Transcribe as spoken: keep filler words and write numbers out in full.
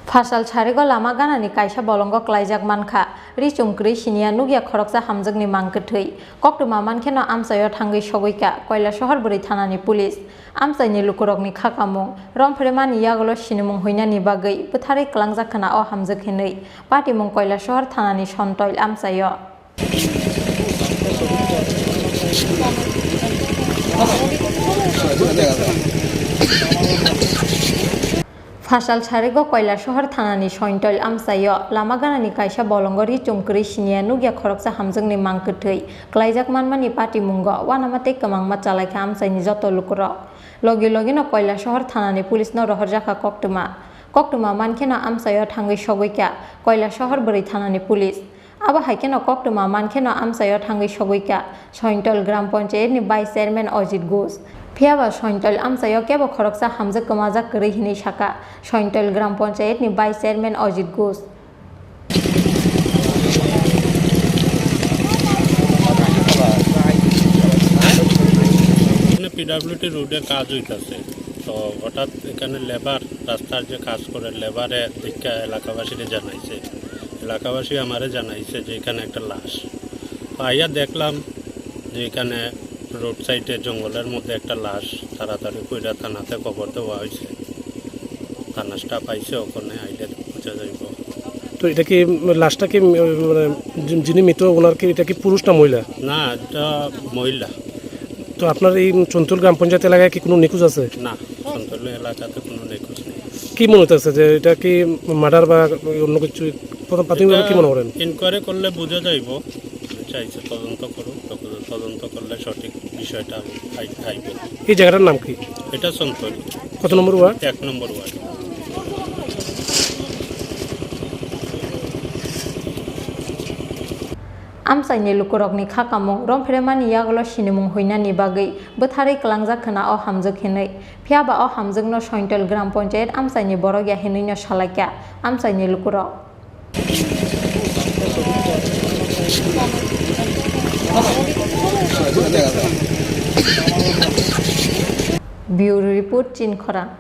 Phasal sarigo lama ganani kaisa bolongo klaijak mankha, richum kwrwi siniya nukya khoroksa hamjakni mang kwthwi. Koktwma mankheno amchaio thangwi sogwikha Koilasohor bwrwi thanani police. Amchaini lukurokni khakamung, romphwrwimani yagulo sinimung huinani bagwi bwtharwi kwlangjak khwna o hamjak hinwi patimung Koilasohor thanani Sontoil amchaio. Phasal sarigo Koilasohor thanani Sontoil amchaio lama ganani kaisa bolongo richum kwrwi siniya nukya khoroksa hamjakni mang kwthwi klaijak manmani patimungo uanama tei kwmangma chalaikha amchaini joto lukurok. Logi logino Koilasohor thanani police no rohorjakha koktwma. Koktwma mankheno amchaio thangwi sogwikha Koilasohor bwrwi thanani police. Abo hai kheno koktwma mankheno amchaio thangwi sogwikha Sontoil Gram Panchayat ni Vice Chairman Ajit Ghosh. Phiyaba Sontoil amchaio kebo khoroksa hamjak kwmajak kwrwi hinwi sakha Sontoil Gram Panchayat ni Vice Chairman Ajit Ghosh. এখানে পিডাব্লিউডি রোডের কাজ হইতাছে, তো হঠাৎ এখানে লেবার, রাস্তার যে কাজ করে, লেবারে দেখা এলাকাবাসীরে জানাইছে। এলাকাবাসী আমারে জানাইছে যে এখানে একটা লাশ। তো আইয়া দেখলাম যে এখানে রোড সাইডে জঙ্গলের মধ্যে একটা লাশ তাড়াতাড়ি কইরা থানাতে খবর দেওয়া হয়েছে। থানা স্টাফ আইছে, ওখানে আইলে বুঝা যাইব। তো এটা কি, উম, লাশটা কি, উম, মানে, যিনি মৃত, ওনার কি, এটা কি পুরুষ না মহিলা? না, এটা মহিলা। তো আপনার এই সন্তোল গ্রাম পঞ্চায়েত এলাকায় কি কোনো নিখোঁজ আছে? না, সন্তোল এলাকাতে কোনো নিখোঁজ নেই। কি মনে হচ্ছে যে এটা কি মার্ডার বা অন্য কিছু? প্রথম প্রাথমিকভাবে কি মনে করেন? ইনকোয়ারি করলে বোঝা যাইব, চাইছে তদন্ত করুক, তখন তদন্ত করলে সঠিক বিষয়টা আই-, আইব। এই জায়গাটার নাম কি? এটা সন্তোল। কত নম্বর ওয়ার্ড? এক নম্বর word. Amchaini lukurokni khakamung romphwrwimani yagulo sinimung huinani bagwi bwtharwi kwlangjak khwna o hamjwk hinwi. Phiyaba o hamjwkno Sontoil Gram Panchayat amchaini borok ya hinwino salaikha amchaini lukurok. Bureau Report, Chinkhorang.